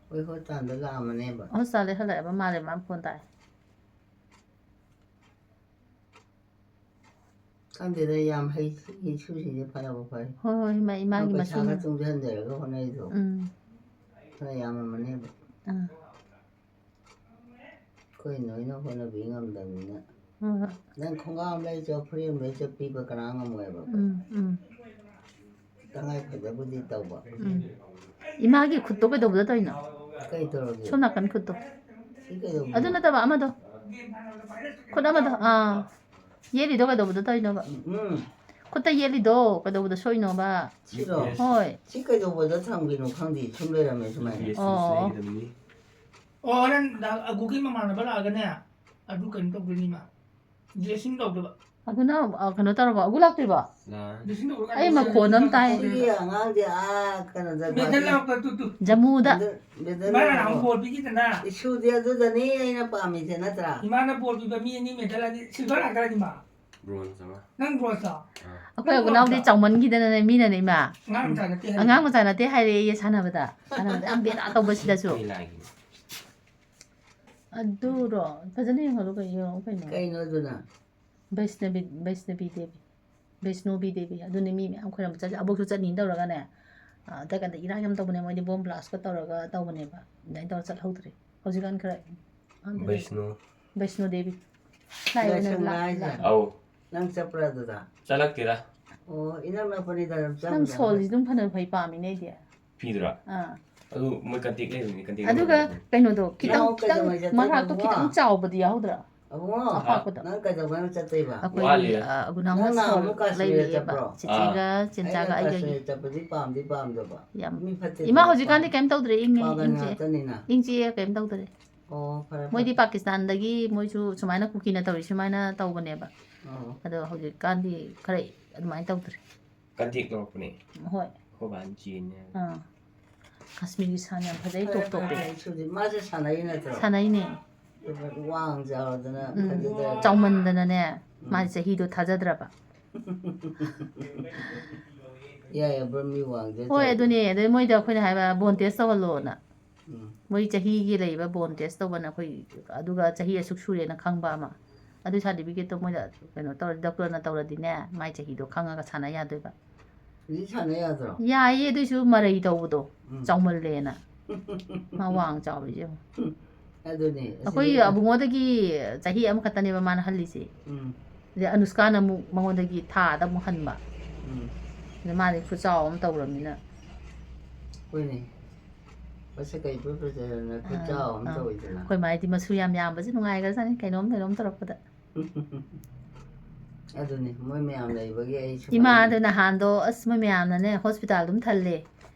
ꯍꯣꯏ, ꯍꯣꯏ, ꯇꯥꯟꯗ ꯂꯥꯛꯑꯝꯃꯅꯦꯕ꯫ ꯍꯣꯁꯄꯤꯇꯥꯜꯗꯩ ꯍꯜꯂꯛꯑꯕ ꯃꯥꯜꯂꯦ, ꯃꯥ ꯃꯈꯣꯟ ꯇꯥꯏ꯫ ꯈꯪꯗꯦꯗ, ꯌꯥꯝ ꯍꯩ, ꯁꯤꯒꯤ ꯏꯁꯨꯁꯤꯡꯁꯦ ꯐꯅꯕ ꯐꯔꯦ꯫ ꯍꯣꯏ, ꯍꯣꯏ, ꯏꯃꯥ, ꯏꯃꯥꯒꯤ ꯃꯥ ꯄꯩꯁꯥꯒ ꯃꯁꯨꯅ꯫ ꯇꯨꯡꯁꯤꯟꯖꯔꯒ ꯍꯣꯠꯅꯔꯤꯗꯣ꯫ ꯎꯝ꯫ ꯈꯔ ꯌꯥꯝꯃꯝꯃꯅꯦꯕ꯫ ꯑꯥ꯫ ꯑꯩꯈꯣꯏ ꯅꯣꯏꯅ ꯍꯣꯠꯅꯕꯤ ꯉꯝꯗꯕꯅꯤꯅ꯫ ꯍꯣꯏ, ꯍꯣꯏ꯫ ꯅꯪ ꯈꯣꯡꯒ꯭ꯔꯥꯎ ꯑꯃ ꯂꯩꯆꯣ, ꯐꯨꯔꯤꯠ ꯑꯃ ꯂꯩꯆꯣ, ꯄꯤꯕ ꯀꯅꯥ ꯉꯝꯃꯣꯏꯕ꯫ ꯎꯝ, ꯎꯝ꯫ ꯇꯉꯥꯏ ꯐꯗꯕꯨꯗꯤ ꯇꯧꯕ꯫ ꯎꯝ꯫ ꯏꯃꯥꯒꯤ ꯈꯨꯠꯇꯣ ꯀꯩꯗꯧꯕꯗ ꯇꯧꯔꯤꯅꯣ? ꯀꯩ ꯇꯧꯔꯒꯦ? ꯁꯣꯝ ꯅꯥꯀꯟ ꯈꯨꯠꯇꯣ꯫ ꯁꯤ ꯀꯩꯗꯧꯕ? ꯑꯗꯨ ꯅꯠꯇꯕ ꯑꯃꯗꯣ꯫ ꯈꯨꯠ ꯑꯃꯗꯣ꯫ ꯑꯥ꯫ ꯌꯦꯠꯂꯤꯗꯣ ꯀꯩꯗꯧꯕꯗ ꯇꯧꯔꯤꯅꯣꯕ? ꯎꯝ꯫ ꯈꯨꯠꯇ ꯌꯦꯠꯂꯤꯗꯣ ꯀꯩꯗꯧꯕꯗ ꯁꯣꯛꯏꯅꯣꯕ? ꯁꯤꯔꯣ? ꯍꯣꯏ꯫ ꯁꯤ ꯀꯩꯗꯧꯕꯗ ꯊꯝꯈꯤꯅꯣ ꯈꯪꯗꯦ, ꯁꯨꯝ ꯂꯩꯔꯝꯃꯦ ꯁꯨꯃꯥꯏꯅ꯫ ꯑꯣ꯫ ꯑꯣ, ꯍꯣꯔꯦꯟ ꯗꯥ ꯑꯒꯨꯒꯤ ꯃꯃꯥꯟꯅꯕ ꯂꯥꯛꯑꯒꯅꯦ, ꯑꯗꯨ ꯀꯩꯅꯣ ꯇꯧꯗꯣꯏꯅꯤ ꯃꯥ꯫ ꯗ꯭ꯔꯦꯁꯤꯡ ꯇꯧꯗꯣꯏꯕ꯫ ꯑꯗꯨꯅ ꯑ, ꯀꯩꯅꯣ ꯇꯧꯔꯕ? ꯑꯒꯨ ꯂꯥꯛꯇ꯭ꯔꯤꯕꯣ? ꯂꯥꯛꯑꯅꯤ꯫ ꯑꯩ ꯃꯈꯣꯟ ꯑꯃ ꯇꯥꯏ꯫ ꯁꯤꯒꯤ ꯑꯉꯥꯡꯁꯦ ꯑꯥ ꯀꯩꯅꯣꯗ ꯖꯃꯨꯗ꯫ ꯃꯦꯗꯜ ꯃꯥꯅ ꯅꯍꯥꯟ ꯕꯣꯜ ꯄꯤꯈꯤꯗꯅ꯫ ꯏꯁꯨꯗꯤ ꯑꯗꯨꯗꯅꯤ ꯑꯩꯅ ꯄꯥꯝꯃꯤꯁꯦ, ꯅꯠꯇ꯭ꯔꯥ? ꯏꯃꯥꯅ ꯕꯣꯜ ꯄꯤꯕ ꯃꯤ ꯑꯅꯤ ꯃꯦꯗꯜ ꯑꯅꯤ ꯁꯤꯜꯚꯔ ꯉꯥꯛꯇꯅꯤ ꯃꯥ꯫ ꯕ꯭ꯔꯣꯟꯖ ꯑꯃ꯫ ꯅꯪ ꯕ꯭ꯔꯣꯟꯖꯇꯣ? ꯑꯩꯈꯣꯏ ꯑꯒꯨꯅꯥꯎꯗꯤ ꯆꯥꯎꯃꯟꯈꯤꯗꯅꯅꯦ, ꯃꯤꯅꯅꯦ, ꯏꯃꯥ꯫ ꯑꯉꯥꯡ ꯃꯆꯥ ꯅꯠꯇꯦ ꯍꯥꯏ꯫ ꯑꯉꯥꯡ ꯃꯆꯥ ꯅꯠꯇꯦ ꯍꯥꯏꯔꯦ ꯑꯩ ꯁꯥꯟꯅꯕꯗ꯫ ꯁꯥꯟꯅꯕꯗ ꯌꯥꯝ ꯕꯦꯔꯥ ꯇꯧꯕ ꯁꯤꯗꯁꯨ꯫ ꯃꯤ ꯂꯥꯛꯏꯒꯤ꯫ ꯑꯗꯨꯔꯣ? ꯐꯖꯅ ꯌꯦꯡꯍꯜꯂꯨ ꯀꯩꯅꯣ, ꯌꯦꯡꯉꯣ ꯀꯩꯅꯣ꯫ ꯀꯩꯅꯣ ꯑꯗꯨꯅ? ꯕꯩꯁꯅꯕꯤ, ꯕꯩꯁꯅꯕꯤ ꯗꯦꯕꯤ꯫ ꯕꯩꯁꯅꯣꯕꯤ ꯗꯦꯕꯤ꯫ ꯑꯗꯨꯅꯦ ꯃꯤ ꯃꯌꯥꯝ ꯈꯣꯏꯔꯝꯕ ꯆꯠꯂꯤ꯫ ꯑꯕꯣꯛꯁꯨ ꯆꯠꯅꯤꯅ ꯇꯧꯔꯒꯅꯦ꯫ ꯑ, ꯑꯗ ꯀꯥꯟꯗ ꯏꯔꯥꯡ ꯌꯥꯝ ꯇꯧꯕꯅꯦ, ꯃꯣꯏꯗꯤ ꯕꯣꯝ ꯕ꯭ꯂꯥꯁꯀ ꯇꯧꯔꯒ ꯇꯧꯕꯅꯦꯕ꯫ ꯑꯗꯨꯃꯥꯏꯅ ꯇꯧꯔ ꯆꯠꯍꯧꯗ꯭ꯔꯦ꯫ ꯍꯧꯖꯤꯛꯀꯥꯟ ꯈꯔ ꯈꯪꯗꯦ꯫ ꯕꯩꯁꯅꯨ꯫ ꯕꯩꯁꯅꯣ ꯗꯦꯕꯤ꯫ ꯂꯥꯏ ꯑꯣꯏꯅ ꯂꯥꯏꯁꯪ ꯂꯥ-, ꯂꯥꯏꯁꯦ꯫ ꯂꯥ-, ꯑꯧ꯫ ꯅꯪ ꯆꯠꯄ꯭ꯔꯥ ꯑꯗꯨꯗ? ꯆꯠꯂꯛꯇꯦꯗ꯫ ꯑꯣ, ꯏꯅꯛ ꯅꯛꯄꯅꯤꯗ ꯑꯗꯨꯝ ꯅꯪ ꯆꯪꯉꯨꯗ꯫ ꯁꯣꯜꯁꯤ ꯑꯗꯨꯝ ꯐꯅ ꯐꯩ, ꯄꯥꯝꯃꯤꯅꯦ ꯑꯩꯗꯤ꯫ ꯐꯤꯗꯨꯔꯥ? ꯑꯥ꯫ ꯑꯗꯨ ꯃꯣꯏ ꯀꯟꯇꯦꯛ ꯂꯩꯕꯅꯤ, ꯀꯟꯇꯦꯛ ꯑꯗꯨꯒ ꯂꯩꯕꯅꯤ꯫ ꯀꯩꯅꯣꯗꯣ ꯈꯤꯇꯪ, ꯅꯪ ꯈꯤꯇꯪ ꯀꯩꯗꯧꯉꯩ ꯆꯠꯇꯣꯏꯅꯣ ꯃꯔꯥꯛꯇꯣ ꯏꯕꯨꯡꯉꯣ? ꯈꯤꯇꯪ ꯆꯥꯎꯕꯗꯤ ꯌꯥꯎꯗ꯭ꯔꯥ? ꯑꯕꯨꯡꯉꯣ, ꯑꯄꯥꯛꯄꯗꯣ꯫ ꯅꯪ ꯀꯩꯗꯧꯉꯩ ꯆꯠꯇꯣꯏꯕ? ꯑꯩꯈꯣꯏꯒꯤ, ꯋꯥꯠꯂꯤꯗ꯫ ꯑ, ꯑꯒꯨꯅꯥ ꯅꯪ ꯍꯣꯁꯇꯦꯜ ꯅꯍꯥꯟꯃꯨꯛ ꯀꯥꯁꯃꯤꯔ ꯂꯩꯔꯤꯑꯕ꯫ ꯆꯠꯄ꯭ꯔꯣ? ꯆꯤꯆꯦꯒ ꯑꯩꯅ ꯆꯦꯟꯆꯥꯒ ꯑꯩꯒꯒꯤ꯫ ꯀꯥꯁꯃꯤꯔ ꯆꯠꯄꯗꯤ ꯄꯥꯝꯗꯤ ꯄꯥꯝꯗꯕ꯫ ꯌꯥꯝ꯫ ꯃꯤ ꯐꯠꯇꯦ ꯏꯃꯥ ꯑꯗꯨ ꯍꯧꯖꯤꯛꯀꯥꯟꯗꯤ ꯄꯥꯝ-, ꯀꯩꯝ ꯇꯧꯗ꯭ꯔꯦ, ꯏꯪꯉꯦ, ꯄꯥꯒꯟ ꯏꯪꯆꯤꯛꯑꯦ꯫ ꯉꯥꯛꯇꯅꯤꯅ꯫ ꯏꯪꯆꯤꯛꯑꯦ, ꯀꯩꯝ ꯇꯧꯗ꯭ꯔꯦ꯫ ꯑꯣ, ꯐꯔꯦ, ꯐꯔꯦ꯫ ꯃꯣꯏꯗꯤ ꯄꯥꯀꯤꯁꯇꯥꯟꯗꯒꯤ ꯃꯣꯏꯁꯨ ꯁꯨꯃꯥꯏꯅ ꯀꯨꯀꯤꯅ ꯇꯧꯔꯤ ꯁꯨꯃꯥꯏꯅ ꯇꯧꯕꯅꯦꯕ꯫ ꯑꯣ꯫ ꯑꯗꯣ ꯍꯧꯖꯤꯛꯀꯥꯟꯗꯤ ꯈꯔ ꯑꯗꯨꯃꯥꯏꯅ ꯇꯧꯗ꯭ꯔꯦ꯫ ꯀꯟꯇꯦꯛ ꯂꯧꯔꯛꯄꯅꯦ꯫ ꯍꯣꯏ꯫ ꯑꯩꯈꯣꯏ ꯕꯥꯅ ꯆꯦꯟꯅꯦ꯫ ꯑꯥ꯫ ꯀꯥꯁꯃꯤꯔꯒꯤ ꯁꯥꯟ ꯌꯥꯝ ꯐꯖꯩ, ꯇꯣꯞ ꯇꯣꯞꯄꯦ꯫ ꯐꯔꯦ, ꯁꯨꯗꯤ ꯃꯥꯁꯦ ꯁꯥꯟꯅꯩ ꯅꯠꯇ꯭ꯔꯣ? ꯁꯥꯟꯅꯩꯅꯦ꯫ ꯑꯗꯨꯒ ꯋꯥꯡ ꯆꯥꯎꯔꯗꯅ ꯎꯝ꯫ ꯐꯖꯗ꯭ꯔꯦ꯫ ꯆꯥꯎꯃꯟꯗꯅꯅꯦ ꯎꯝ꯫ ꯃꯥꯁꯦ ꯆꯍꯤꯗꯣ ꯊꯥꯖꯗ꯭ꯔꯕ꯫ ꯌꯥꯏ, ꯌꯥꯏ, ꯃꯤ ꯋꯥꯡꯖ ꯍꯣꯏ, ꯑꯗꯨꯅꯦ꯫ ꯑꯗꯩ ꯃꯣꯏꯗ ꯑꯩꯈꯣꯏꯅ ꯍꯥꯏꯕ ꯕꯣꯟ ꯇꯦꯁ ꯇꯧꯍꯜꯂꯣꯅ꯫ ꯎꯝ꯫ ꯃꯣꯏ ꯆꯍꯤꯒꯤ ꯂꯩꯕ ꯕꯣꯟ ꯇꯦꯁ ꯇꯧꯕꯅ ꯑꯩꯈꯣꯏ, ꯑꯗꯨꯒ ꯆꯍꯤ ꯑꯁꯨꯛ ꯁꯨꯔꯦꯅ ꯈꯪꯕ ꯑꯃ꯫ ꯑꯗꯨ ꯁꯥꯔꯇꯤꯐꯤꯀꯦꯠꯇꯣ ꯃꯣꯏꯗ ꯀꯩꯅꯣ ꯇꯧꯔꯗꯤ, ꯗꯣꯛꯇꯔꯅ ꯇꯧꯔꯗꯤꯅꯦ, ꯃꯥꯏ ꯆꯍꯤꯗꯣ ꯈꯪꯉꯒ ꯁꯥꯟꯅ ꯌꯥꯗꯣꯏꯕ꯫ ꯍꯧꯖꯤꯛ ꯁꯥꯟꯅ ꯌꯥꯗ꯭ꯔꯣ? ꯌꯥꯏꯌꯦ, ꯑꯗꯨꯏꯁꯨ ꯃꯔꯩ ꯇꯧꯕꯗꯣ ꯎꯝ꯫ ꯆꯥꯎꯃꯜꯂꯦꯅ꯫ ꯃꯥ ꯋꯥꯡ ꯆꯥꯎꯔꯤꯁꯦ ꯌꯦꯡꯉꯣ꯫ ꯑꯗꯨꯅꯦ, ꯑꯁꯤꯗꯤ ꯑꯩꯈꯣꯏ ꯑꯕꯨꯡꯉꯣꯗꯒꯤ ꯆꯍꯤ ꯑꯃꯈꯛꯇꯅꯦꯕ ꯃꯥꯅ ꯍꯜꯂꯤꯁꯦ꯫ ꯎꯝ꯫ ꯑꯗꯩ ꯑꯅꯨꯁꯀꯥꯅ ꯑꯃꯨꯛ ꯃꯉꯣꯟꯗꯒꯤ ꯊꯥꯗ ꯑꯃꯨꯛ ꯍꯟꯕ꯫ ꯎꯝ꯫ ꯑꯗ ꯃꯥꯗꯤ ꯈꯨꯆꯥꯎ ꯑꯃ ꯇꯧꯔꯕꯅꯤꯅ꯫ ꯍꯣꯏꯅꯦ꯫ ꯃꯁꯛ ꯀꯩ ꯏꯐ ꯐꯖꯗꯅ ꯈꯨꯆꯥꯎ ꯑꯃ ꯑꯥ, ꯇꯧꯋꯤꯗꯅ꯫ ꯑꯩꯈꯣꯏ ꯃꯥꯏꯗꯤ ꯃꯁꯨ ꯌꯥꯝ ꯌꯥꯝꯕꯁꯦ ꯅꯨꯡꯉꯥꯏꯈ꯭ꯔꯖꯥꯠꯅꯤ, ꯀꯩꯅꯣꯝ ꯀꯩꯅꯣꯝ ꯇꯧꯔꯛꯄꯗ꯫ ꯑꯗꯨꯅꯤ, ꯃꯣꯏ ꯃꯌꯥꯝ ꯂꯩꯕꯒꯤ ꯑꯩ ꯁꯨꯃꯥꯏꯅ ꯏꯃꯥꯗꯣ ꯅꯍꯥꯟꯗꯣ ꯑꯁ ꯃꯣꯏ ꯃꯌꯥꯝꯅꯅꯦ ꯍꯣꯁꯄꯤꯇꯥꯜ ꯑꯗꯨꯝ ꯊꯜꯂꯦ꯫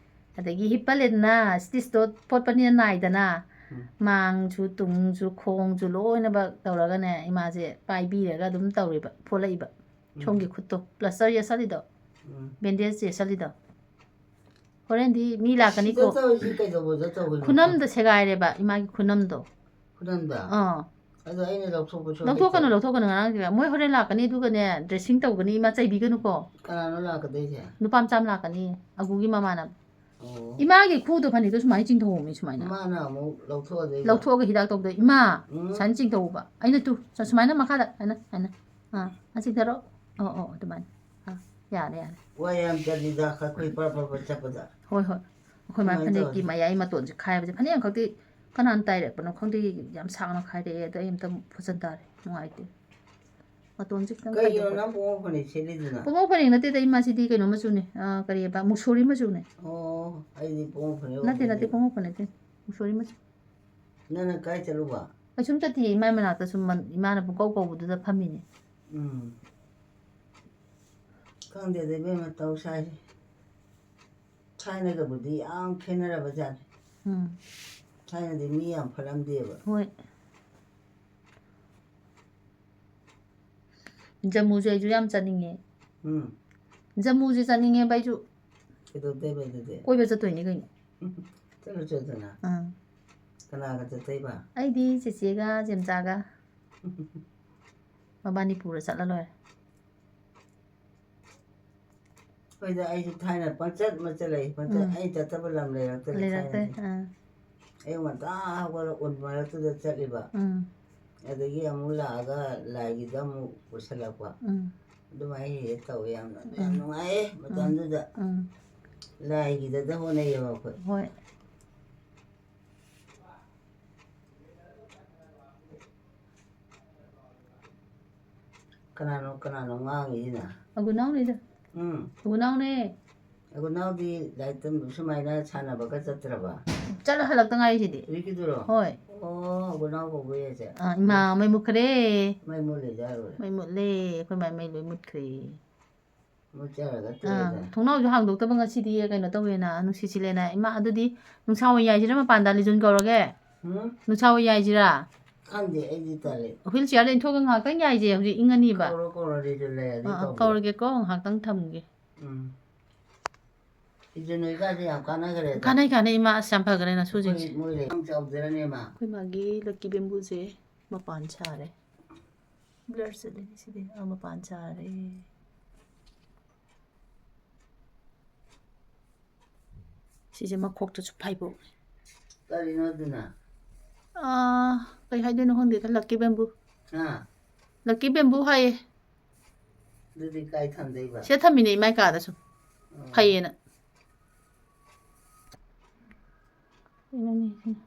ꯑꯗꯒꯤ ꯍꯤꯞꯄꯜꯂꯦꯗꯅ, ꯁ꯭ꯇꯤꯁꯇꯣ ꯐꯣꯠꯄꯅꯤꯅ ꯅꯥꯏꯗꯅ꯫ ꯎꯝ꯫ ꯃꯥꯡꯁꯨ ꯇꯨꯡꯁꯨ ꯈꯣꯡꯁꯨ ꯂꯣꯏꯅꯃꯛ ꯇꯧꯔꯒꯅꯦ, ꯏꯃꯥꯁꯦ ꯄꯥꯏꯕꯤꯔꯒ ꯑꯗꯨꯝ ꯇꯧꯔꯤꯕ, ꯐꯣꯠꯂꯛꯏꯕ꯫ ꯁꯣꯝꯒꯤ ꯈꯨꯠꯇꯣ ꯄ꯭ꯂꯁꯇꯔ ꯌꯦꯠꯁꯜꯂꯤꯗꯣ, ꯎꯝ꯫ ꯕꯦꯟꯗꯦꯖ ꯌꯦꯠꯁꯜꯂꯤꯗꯣ꯫ ꯍꯣꯔꯦꯟꯗꯤ ꯃꯤ ꯂꯥꯛꯀꯅꯤꯀꯣ꯫ ꯁꯤꯗ ꯇꯧꯔꯤꯁꯤ ꯀꯩꯗꯧꯕꯗ ꯇꯧꯕꯅꯣ? ꯈꯨꯅꯝꯗ ꯁꯦꯒꯥꯏꯔꯦꯕ, ꯏꯃꯥꯒꯤ ꯈꯨꯅꯝꯗꯣ꯫ ꯈꯨꯅꯝꯗ? ꯑꯥ꯫ ꯑꯗꯣ ꯑꯩꯅ ꯂꯧꯊꯣꯛꯄꯁꯨ ꯂꯧꯊꯣꯛꯀꯅꯨ, ꯍꯩꯇꯕ꯫ ꯂꯧꯊꯣꯛꯀꯅꯨ, ꯉꯔꯥꯡꯒꯤ ꯃꯣꯏ ꯍꯣꯔꯦꯟ ꯂꯥꯛꯀꯅꯤ, ꯑꯗꯨꯒꯅꯦ ꯗ꯭ꯔꯦꯁꯤꯡ ꯇꯧꯒꯅꯤ, ꯏꯃꯥ ꯆꯩꯕꯤꯒꯅꯨꯀꯣ꯫ ꯀꯅꯥꯅꯣ ꯂꯥꯛꯀꯗꯣꯏꯁꯦ? ꯅꯨꯄꯥ ꯃꯆꯥ ꯑꯃ ꯂꯥꯛꯀꯅꯤ, ꯑꯒꯨꯒꯤ ꯃꯃꯥꯟꯅꯕ꯫ ꯑꯣ꯫ ꯏꯃꯥꯒꯤ ꯈꯨꯗꯣ ꯐꯅꯤꯗꯣ ꯁꯨꯃꯥꯏꯅ ꯆꯤꯡꯊꯣꯛꯑꯝꯃꯤ ꯁꯨꯃꯥꯏꯅ꯫ ꯏꯃꯥꯅ ꯑꯃꯨꯛ ꯂꯧꯊꯣꯛꯑꯗꯣꯏꯕ? ꯂꯧꯊꯣꯛꯑꯒ ꯍꯤꯗꯥꯛ ꯇꯧꯗꯣꯏ꯫ ꯏꯃꯥ, ꯎꯝ꯫ ꯁꯨꯃꯥꯏꯅ ꯆꯤꯡꯊꯣꯛꯎꯕ꯫ ꯑꯩꯅ ꯇꯨ, ꯁ-, ꯁꯨꯃꯥꯏꯅ ꯃꯈꯥꯗ, ꯍꯥꯏꯅ, ꯍꯥꯏꯅ꯫ ꯑꯥ, ꯑꯥ, ꯆꯤꯡꯊꯔꯣ꯫ ꯑꯣ, ꯑꯣ, ꯑꯗꯨꯃꯥꯏꯅ꯫ ꯑꯥ, ꯌꯥꯔꯦ, ꯌꯥꯔꯦ꯫ ꯋꯥ ꯌꯥꯝ ꯆꯠꯂꯤꯗ, ꯑꯩꯈꯣꯏ ꯄꯔ ꯄꯔ ꯄꯔ ꯆꯠꯄꯗ꯫ ꯍꯣꯏ, ꯍꯣꯏ꯫ ꯑꯩꯈꯣꯏ ꯃꯥꯏ ꯀꯃꯥꯏꯅ ꯐꯅꯦꯛꯀꯤ ꯇꯧꯔꯤ? ꯃꯌꯥꯏ ꯃꯇꯣꯟꯁꯦ ꯈꯥꯏꯕꯁꯦ, ꯐꯅꯦꯛ ꯑꯃꯈꯛꯇꯤ ꯀꯅꯥꯅ ꯇꯥꯏꯔꯛꯄꯅꯣ ꯈꯪꯗꯦ, ꯌꯥꯝ ꯁꯥꯡꯅ ꯈꯥꯏꯔꯛꯑꯦ꯫ ꯑꯗꯣ ꯑꯩ ꯑꯝꯇ ꯐꯨꯠꯆꯟ ꯇꯥꯔꯦ, ꯅꯨꯡꯉꯥꯏꯇꯦ꯫ ꯃꯇꯣꯟꯁꯦ ꯈꯤꯇꯪ ꯀꯩꯒꯤꯅꯣ ꯈꯥꯏꯗꯣꯛꯄ꯫ ꯅꯪ ꯄꯨꯡꯉꯧ ꯐꯅꯦꯛ ꯁꯦꯠꯂꯤꯗꯨꯅ? ꯄꯨꯡꯉꯧ ꯐꯅꯦꯛ ꯅꯠꯇꯦꯗ, ꯏꯃꯥꯁꯤꯗꯤ ꯀꯩꯅꯣ ꯃꯆꯨꯅꯦ, ꯑꯥ, ꯀꯔꯤꯑꯕ, ꯃꯨꯛꯁꯣꯔꯤ ꯃꯆꯨꯅꯦ꯫ ꯑꯣ, ꯑꯩꯗꯤ ꯄꯨꯡꯉꯧ ꯐꯅꯦꯛ ꯅꯠꯇꯦ, ꯅꯠꯇꯦ, ꯑꯣꯏꯔꯦ꯫ ꯄꯨꯡꯉꯧ ꯐꯅꯦꯛ ꯅꯠꯇꯦ, ꯃꯨꯛꯁꯣꯔꯤ ꯃꯆꯨ꯫ ꯅꯪꯅ ꯀꯥꯏ ꯆꯠꯂꯨꯕ? ꯑꯩ ꯁꯨꯝ ꯆꯠꯇꯤꯌꯦ, ꯏꯃꯥ ꯃꯅꯥꯛꯇ ꯁꯨꯝ ꯃꯟ-, ꯏꯃꯥꯅ ꯄꯨꯡꯀꯧ ꯀꯧꯕꯗꯨꯗ ꯐꯝꯃꯤꯅꯦ꯫ ꯎꯝ꯫ ꯈꯪꯗꯦꯗ ꯏꯕꯦꯝꯃ, ꯇꯧ ꯁꯥꯏꯁꯦ꯫ ꯊꯥꯏꯅꯒꯕꯨꯗꯤ ꯌꯥꯝ ꯈꯦꯠꯅꯔꯕ ꯖꯥꯠꯅꯤ꯫ ꯎꯝ꯫ ꯊꯥꯏꯅꯗꯤ ꯃꯤ ꯌꯥꯝ ꯐꯠꯂꯝꯗꯦꯕ꯫ ꯍꯣꯏ꯫ ꯖꯝꯃꯨꯁꯦ ꯑꯩꯁꯨ ꯌꯥꯝ ꯆꯠꯅꯤꯡꯉꯦ꯫ ꯎꯝ꯫ ꯖꯝꯃꯨꯁꯦ ꯆꯠꯅꯤꯡꯉꯦꯕ ꯑꯩꯁꯨ꯫ ꯀꯩꯗꯧꯗꯣꯏꯕ ꯑꯗꯨꯗꯤ? ꯀꯣꯏꯕ ꯆꯠꯇꯣꯏꯅꯤ ꯀꯩꯅꯣ꯫ ꯆꯠꯂꯨ ꯆꯠꯇꯅ꯫ ꯑꯥ꯫ ꯀꯅꯥꯒ ꯆꯠꯇꯣꯏꯕ? ꯑꯩꯗꯤ ꯆꯦꯆꯦꯒ ꯖꯦꯝꯆꯥꯒ꯫ ꯃꯕꯥꯅꯤ ꯄꯨꯔ ꯆꯠꯂ ꯂꯣꯏꯔꯦ꯫ ꯍꯣꯏꯗ, ꯑꯩꯁꯨ ꯊꯥꯏꯅ ꯄꯪꯆꯠ ꯃꯆꯠ ꯂꯩ, ꯄꯪꯆꯠ꯫ ꯎꯝ꯫ ꯑꯩ ꯆꯠꯇꯕ ꯂꯝ ꯂꯩꯔꯛꯇ꯭ꯔꯦ ꯂꯩꯔꯛꯇ꯭ꯔꯦ꯫ ꯊꯥꯏꯅꯗꯤ꯫ ꯑꯥ꯫ ꯑꯌꯨꯛ ꯉꯟꯇꯥ ꯍꯧꯒꯠꯂ ꯎꯟ ꯃꯔꯛꯇꯨꯗ ꯆꯠꯂꯤꯕ꯫ ꯎꯝ꯫ ꯑꯗꯒꯤ ꯑꯃꯨꯛ ꯂꯥꯛꯑꯒ ꯂꯥꯏꯒꯤꯗ ꯑꯃꯨꯛ ꯄꯨꯁꯜꯂꯛꯄ꯫ ꯎꯝ꯫ ꯑꯗꯨꯃꯥꯏꯅ ꯍꯦꯛ ꯍꯦꯛ ꯇꯧꯋꯦ꯫ ꯌꯥꯝꯅ, ꯌꯥꯝ ꯎꯝ꯫ ꯅꯨꯡꯉꯥꯏꯌꯦ ꯃꯇꯝꯗꯨꯗ꯫ ꯎꯝ꯫ ꯂꯥꯏꯒꯤꯗꯗ ꯍꯣꯠꯅꯩꯌꯦꯕ ꯑꯩꯈꯣꯏ꯫ ꯍꯣꯏ꯫ ꯀꯅꯥꯅꯣ, ꯀꯅꯥꯅꯣ ꯉꯥꯡꯉꯤꯁꯤꯅ? ꯑꯒꯨꯅꯥꯎꯅꯤꯗ꯫ ꯎꯝ꯫ ꯑꯒꯨꯅꯥꯎꯅꯦ꯫ ꯑꯒꯨꯅꯥꯎꯗꯤ ꯂꯥꯏꯔꯤꯛ ꯇꯝ-, ꯁꯨꯃꯥꯏꯅ ꯁꯥꯟꯅꯕꯒ ꯆꯠꯇ꯭ꯔꯕ? ꯆꯠꯂ ꯍꯜꯂꯛꯇ ꯉꯥꯏꯔꯤ ꯁꯤꯗꯤ꯫ ꯍꯧꯖꯤꯛꯀꯤꯗꯨꯔꯣ? ꯍꯣꯏ꯫ ꯑꯣ, ꯑꯒꯨꯅꯥꯎ ꯀꯧꯕ ꯍꯥꯏꯁꯦ? ꯑꯥ, ꯏꯃꯥ, ꯃꯩ ꯃꯨꯠꯈ꯭ꯔꯦ꯫ ꯃꯩ ꯃꯨꯠꯂꯤꯖꯥꯠꯂꯣ? ꯃꯩ ꯃꯨꯠꯂꯦ꯫ ꯑꯩꯈꯣꯏ ꯃꯥꯏ ꯃꯩ ꯂꯣꯏ ꯃꯨꯠꯈ꯭ꯔꯦ꯫ ꯃꯨꯠꯆꯔꯒ ꯑꯥ, ꯇꯣꯛꯑꯦꯗ꯫ ꯊꯣꯡꯅꯥꯎꯁꯨ ꯍꯥꯡꯗꯣꯛꯇꯕ ꯉꯁꯤꯗꯤ ꯀꯩꯅꯣ ꯇꯧꯋꯦꯅ, ꯅꯨꯡꯁꯤꯠ ꯁꯤꯠꯂꯦꯅ꯫ ꯏꯃꯥ, ꯑꯗꯨꯗꯤ ꯅꯨꯡꯁꯥ ꯑꯣꯏ ꯌꯥꯏꯁꯤꯔꯥ ꯃꯄꯥꯟꯗ, ꯂꯤꯖꯨꯟ ꯀꯧꯔꯒꯦ? ꯎꯝ? ꯅꯨꯡꯁꯥ ꯑꯣꯏ ꯌꯥꯏꯁꯤꯔꯥ? ꯈꯪꯗꯦ, ꯑꯩꯗꯤ ꯇꯜꯂꯦ꯫ ꯍꯨꯏꯜ ꯆꯤꯌꯥꯔꯗ ꯏꯟꯊꯣꯛꯑꯒ ꯉꯥꯏꯍꯥꯛꯇꯪ ꯌꯥꯏꯁꯦ, ꯍꯧꯖꯤꯛ ꯏꯪꯉꯅꯤꯕ꯫ ꯀꯧꯔꯣ, ꯀꯧꯔꯣ, ꯂꯤꯖꯨꯟ ꯂꯩꯔꯗꯤ ꯑꯥ, ꯑꯥ, ꯀꯧꯒꯦ꯫ ꯀꯧꯔꯒꯦꯀꯣ, ꯉꯥꯏꯍꯥꯛꯇꯪ ꯊꯝꯒꯦ꯫ ꯎꯝ꯫ ꯂꯤꯖꯨꯟ ꯅꯣꯏ ꯀꯥꯁꯦ ꯌꯥꯝ ꯀꯥꯟꯅꯈ꯭ꯔꯦꯗ꯫ ꯀꯥꯟꯅꯩ, ꯀꯥꯟꯅꯩ, ꯏꯃꯥ, ꯑꯁ ꯌꯥꯝ ꯐꯈ꯭ꯔꯦ ꯅꯁꯨꯁꯤꯡꯁꯦ꯫ ꯑꯩꯈꯣꯏ ꯃꯣꯏ ꯂꯩ ꯌꯥꯝ ꯆꯥꯎꯗꯔꯅꯦ, ꯃꯥ꯫ ꯑꯩꯈꯣꯏ ꯃꯥꯒꯤ ꯂꯛꯀꯤ ꯕꯦꯝꯕꯨꯁꯦ ꯃꯄꯥꯟ ꯁꯥꯔꯦ꯫ ꯕ꯭ꯂꯔ ꯆꯠꯂꯦ ꯁꯤꯗꯤ꯫ ꯑꯥ, ꯃꯄꯥꯟ ꯁꯥꯔꯦ꯫ ꯁꯤꯁꯦ ꯃꯈꯣꯛꯇꯁꯨ ꯐꯩꯕꯣꯛꯅꯦ꯫ ꯀꯔꯤꯅꯣ ꯑꯗꯨꯅ? ꯑꯥ, ꯀꯩ ꯍꯥꯏꯗꯣꯏꯅꯣ ꯈꯪꯗꯦꯗ, ꯂꯛꯀꯤ ꯕꯦꯝꯕꯨ꯫ ꯍꯥ? ꯂꯛꯀꯤ ꯕꯦꯝꯕꯨ ꯍꯥꯏꯌꯦ꯫ ꯑꯗꯨꯗꯤ ꯀꯥꯏ ꯊꯝꯗꯣꯏꯕ? ꯁꯤꯗ ꯊꯝꯃꯤꯅꯦ ꯏꯃꯥꯏ ꯀꯥꯗꯁꯨ꯫ ꯎꯝ꯫ ꯐꯩꯌꯦꯅ꯫ ꯀꯩꯅꯣꯅꯦ ꯁꯤꯅ꯫